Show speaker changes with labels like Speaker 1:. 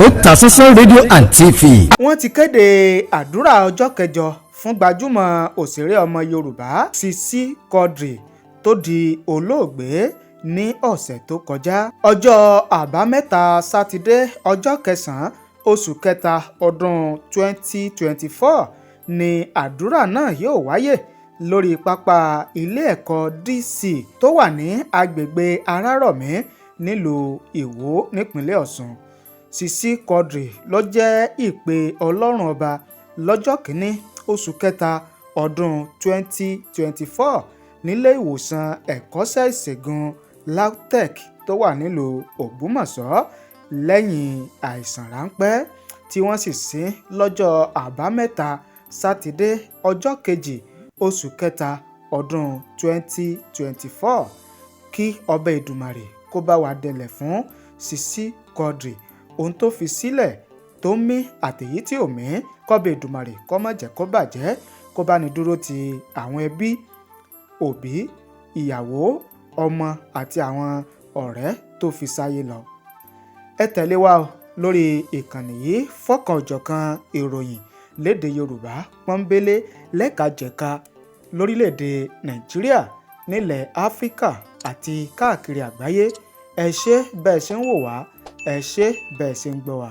Speaker 1: Otasansan rédíò and TV.
Speaker 2: Wọ́n ti kéde àdúrà ọjọ́ 8 fún gbajúmọ̀ òṣèré ọmọ Yorùbá Sisi Quadri tó di olóògbé ní ọ̀sẹ̀ tó kọjá. Ọjọ́ Àbámẹ́ta Sátidé, ọjọ́ 9 oṣù kẹta ọdún 2024 ni àdúrà náà yóò wáyé lórí pápá ilé ẹ̀kọ́ DC tó wà ní agbègbè Arárọ̀mí nílùú Iwọ nípínlẹ̀ Ọ̀ṣun. Sisi Quadri ló jẹ́ ìpè Ọlọ́run Ọba lọ́jọ́ 1 oṣù kẹta ọdún 2024 nílé ìwòsàn ẹ̀kọ́ṣẹ́ ìṣègùn LAUTECH tó wà nílùú Ògbómọ̀ṣọ́ lẹ́yìn àìsàn ráńpẹ́, tí wọ́n sì ṣín lọ́jọ́ Àbámẹ́ta Sátidé, ọjọ́ 2 oṣù kẹta ọdún 2024. Kí ọba Èdùmàrè kó bá wa dẹlẹ̀ fún Sisi Quadri. Ohun tó fi sílẹ̀ tó mí àtèyí tí ò mí, kọ́ba Èdùmàrè kó má jẹ́ kó bàjẹ́, kó bá ní dúró ti àwọn ẹbí, òbí, ìyàwó, ọmọ àti àwọn ọ̀rẹ́ tó fi sáyé lọ. Ẹ tẹ̀lé wa o lórí ìkànnì yìí fọ́kan-ò-jọ̀kan ìròyìn lédè Yorùbá pọ́nbélé, lẹ́ka-jẹ̀ka, lórílẹ̀‐èdè Nàìjíríà, nílẹ̀ Áfíríkà àti káàkiri àgbáyé. Ẹ ṣé bẹ́ẹ̀ ṣe ń wò wá, ẹ ṣé bẹ́ẹ̀ ṣe ń gbọ́ wá.